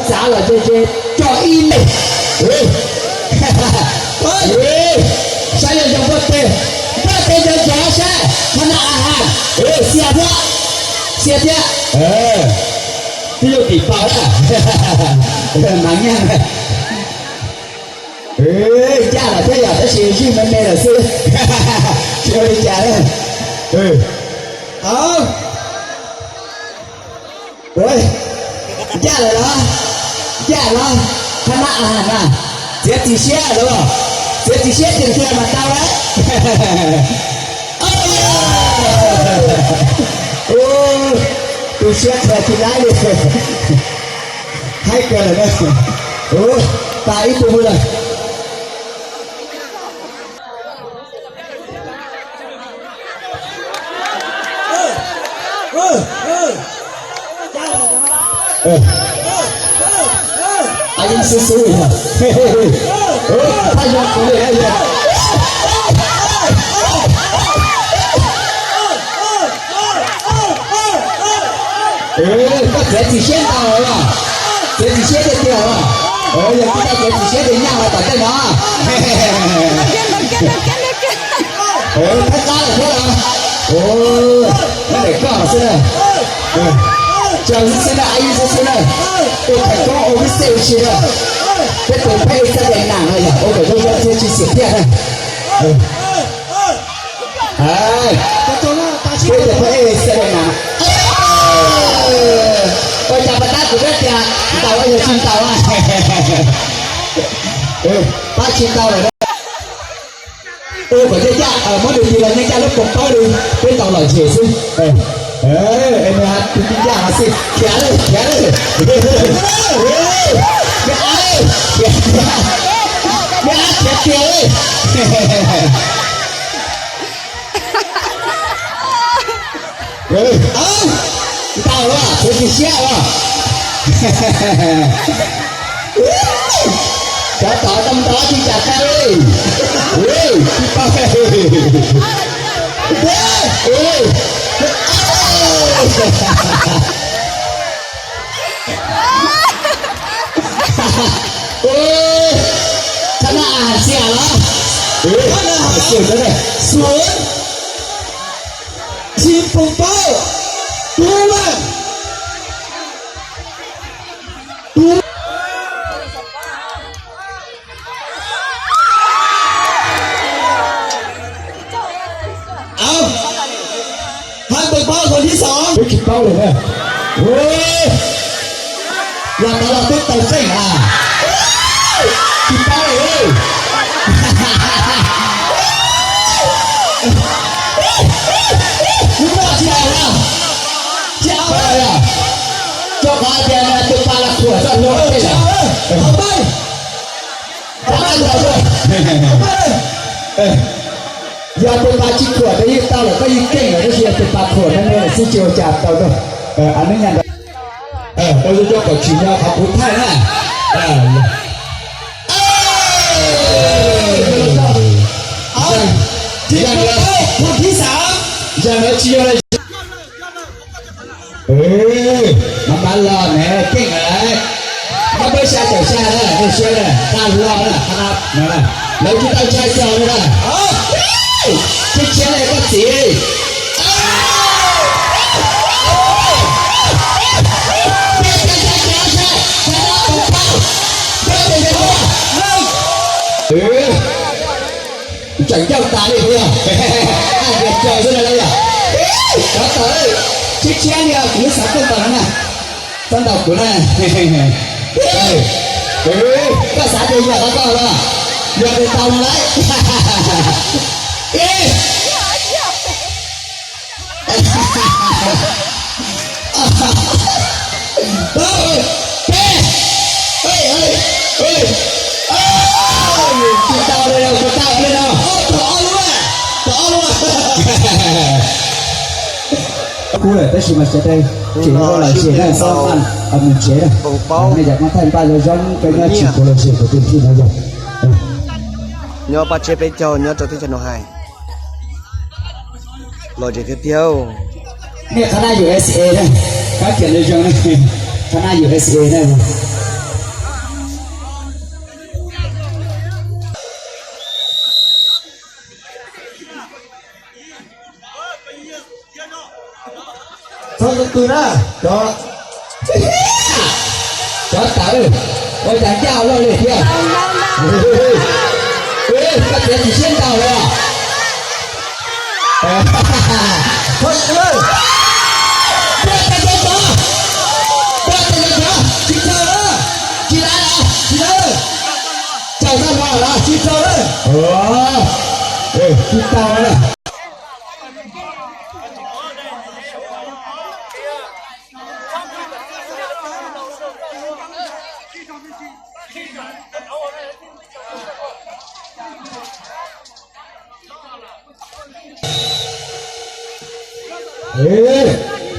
Txav los ces ces tso ib leeg. Saib yog zoo npaj teg, npaj teg nco ntsoov saib qhov no a ha. Xiam thiab, xiam thiab. Twb yuav tim paus na. Mas nyaj ncaj lawm thiab yog tab sis zij me me lawm xwb. Tsis ua li cas. Ncaj lawm los, ncaj los, qhab nab a has na, txiav txim siab los, txiav txim siab tiag tiag mas tau lawm. Tu siab qhia tsis laib li. Haib kawg lawm na. Ua, tas ib tug lawm. Ai xub xub li. Thaj zoo kuv li yog. Koj txiav txim siab ntau los, txiav txim siab tiag tiag los. Yog koj txiav txim siab tias nyaj los tom tej no. Thab qab lawm thiab los. Nyob ntawm koj xwb na. Tsaws xwb na, ai xwb xwb na. Ua tham koob ua vib xej ua si na. Peb tus phab ej xab tes nam no yog ua kom zoo zoo thiaj tsis xiam thiaj na. Peb tus phab ej xab tes nam. Ua cas pas tab kuv peb tias ntaus yog tsis ntaus a? Pab tsis tau lawm. Ua kom caj caj, muab nws tis los nyob caj lub poos paub li, peb tau lom zem xwb. Tus caj caj no xwb, khiav lawm, khiav lawm. Me ab, khiav, me ab khiav kiag li. Ntau los, txiav txim siab os. Cov tod tau ntov tsis cas tau li. Thab nab a has xiam los? Thab nab a has xiam, xuv, tsis pom paub, tu mas, tu. Hab pes paub thaum thib xov. Peb tsis paub lawm na. Los tod los twb tau tseeb a. Tsis paub lawm. Lub no tsis aus, tsis aus. Rau qhov tias tus pas los khuam txoj hlua tej lawm. Yog tus pas tsis khuam ces yeej tau lawm, koj yeej keej lawm, tab sis yog tus pas khuam me me lawm xwb tsis ua cas tau rau. Neb nyob ntawd, ua zoo coj kom tsim nyog qhov kuv thaij na. Zag no tsis yog Mab mab los ne keej lawm. Mab peb xya caum xya na, nej siab na, qab hlo na, qab no na. Lawv tsis tau ntshai txog li na. Tsis tshiab li koj txiv. Tseem ncauj tas li puas yog? Tias tsaws xwb na yog. Cov tawm, tshiab tshiab li kuv xav koj tawm no na. Txhob ntaus kuv na. Koj xav tias yog qhov koj los, yog tias tau no lauj. Tsis tau li, tsis tau li no. Tau ob lub, tau ob lub. Kub lawm tab sis mas sawv daws tseem ua lom zem na, xob npaj mus tsev na. Nej cov koob thaij npaj zoo zoo, peb nyob tsis ua lom zem kuv tus thij no yog. Nyob pab tsheb peb caug nyob rau teb chaws Noo Hais. Lom zem tiag tiag. Nej qhab nab U S A na, kab kiam zoo zoo na, qhab nab U S A na. Cov tus twg na? Cov, cov tawv, ua cas ncaj loj li thiab. Koj txiav txim siab ntau lawm. Pua tes cov, pua tes cov, tsis txaus lawm, tsis lawm, tsis lawm, txaus tag los los tsis txaus lawm, tsis tau lawm.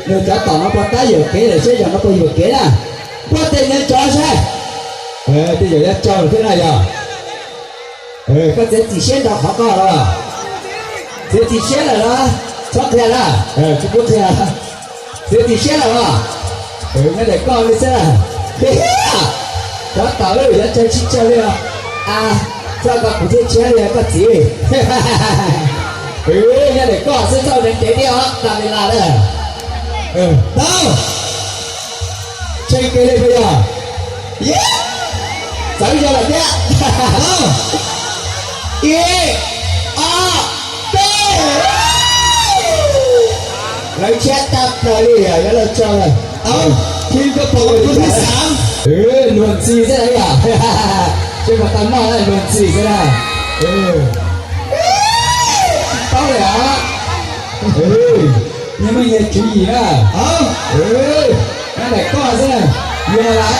Nws cov tom no puas tab yuam kev lawm seb zaum no puas yuam kev na. Pua tes nws cov saib. Tej zaum yuav tsaug thiab na yog. Koj txiav txim siab nrog qhov koj los? Txiav txim siab lawm los? Txhob qhia na. Tsis pub qhia. Txiav txim siab lawm los? Nyob ntawm koj li xwb. Cov tom yuav tsaug tsis tsaug li os. A, txoj ko kuv thiaj tshiab li koj txiv. Nyob ntawm koj xwb txhob deev dev thiab os, tas li las lawm. Tau. Tshee kev li puas yog? Txawv zog lawm thiab. Ib, ob, peb. Lawv tshiab tag plaws li, yuav luag tsaug lawm. Au, Kim koj pom ua tus thib xav. Luag ntxhi xwb na yom. Seb puas tau noj na, luag ntxhi xwb na. Tsis paub li os. Nyias muaj nyias tswv yim na. Nyob ntawm koj xwb na. Yog lawm.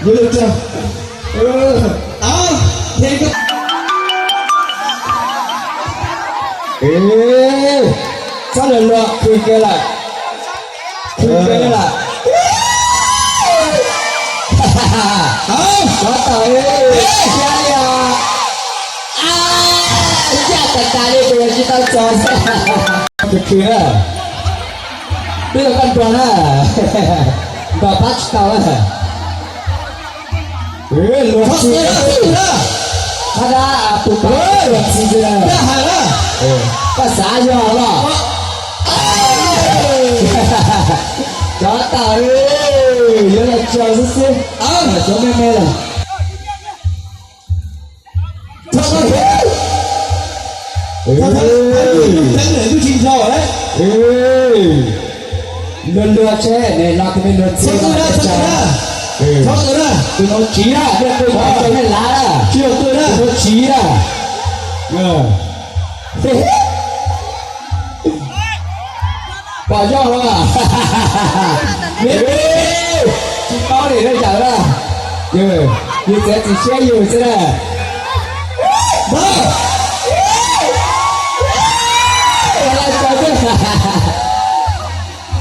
Yuav luag tsaug. Txhob luag luag, khwv kiag lawm. Khwv kiag lawm. Cov tom, siab li os. Ncaj tas tas li, kuv yuav tsis tau txog xwb. Khwv khwv na. Twb yog koj nrog na. Nrog pab tsis tau na. Luag ntxhi, hab dab tus pab luag ntxhi xwb na. Koj xav yog los? Cov tom, yuav luag tsaug xwb xwb. Cov me me lawm. Luag luag tsheb ne, los tus me luag ntxhi. Tus no tsiv na, nej pw ntawd rau nej lav na. Tus no tsiv na. Pom zoo los? Tsis paub li nej yawm na. Yus txiav txim siab yus xwb na.